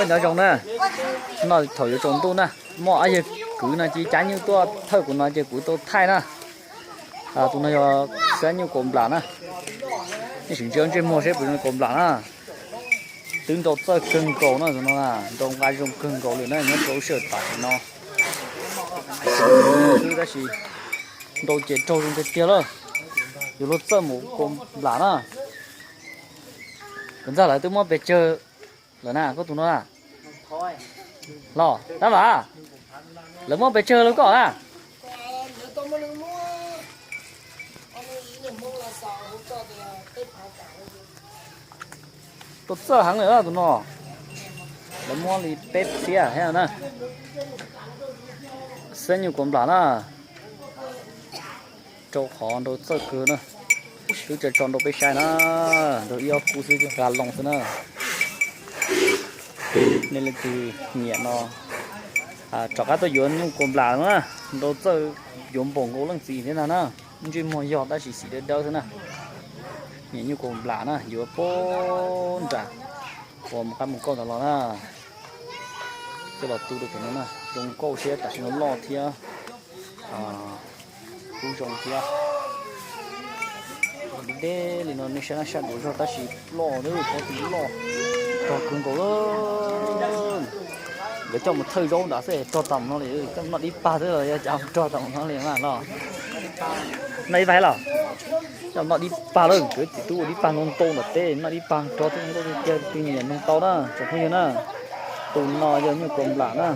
Nyob zoo na, no thaum yuav tsaus ntuj na, muaj ob yawg kwv no cia li cav nyuj tuaj thawj kuv no ces kuv tau thaij na. Tus no yog xab nyuj kaus nplam na. Nej sim ntsia ntsej muag seb puas zoo kaus nplam na. Twb nrau txawj kawg nkaus no, tus no nrau nqa zoo kawg nkaus li na, nyob rau lub sij hawm tam sim no. Xwb tab sis nrau ces raug zoo tiag tiag lawm. Yuav luag txawj mus kaus nplam na. Kuv ntxawg lawv twb muab pes tsawg lawm na, koj tus no na. Los tab mas, lawv muab pes tsawg lawm koj na? Tau txawj heev lawm tus no. Lawv muab li peb txhiab thiab na. Xab nyuj kaus nplam na. Rau qhov nrau txawj kawg na. Twb tso tso nrau peb saib na. Nrau ib ob kub xwb, nqa loo xwb na. Nej leej twg nyiam no, rov qab tuaj yuav nyuj kaus nplam na. Nrau txawj yuav npaum nkaus leej txiv thiab ntag na. Ntsej muag yog tab sis xim dawb dawb xwb na. Nyiam nyuj kaus nplam na, yuav puag nram uas mus qab mus kauj ntawd los na. Coj los tu rau pem no na, zoo nkauj thiab tam sim no loj thiab kub zoo thiab. Deb deb li no nej saib na, sab duav zog tab sis loj, pob tw loj, rog kawg nkaus. Nkawd coj mus thawj zaub nrad xwb rog tau no li, coj noj dib pag xwb los yog cas rog tau no li na los. Noj dib pag los? Coj noj dib pag lawm, nkawd txiv tub ua dib pag ntau ntau nram teb, noj dib pag rog thiab nkauj tiag tiag, tus nyiam nug tau na tsoom phooj ywg na. Tus no yog nyuj kaus nplam na.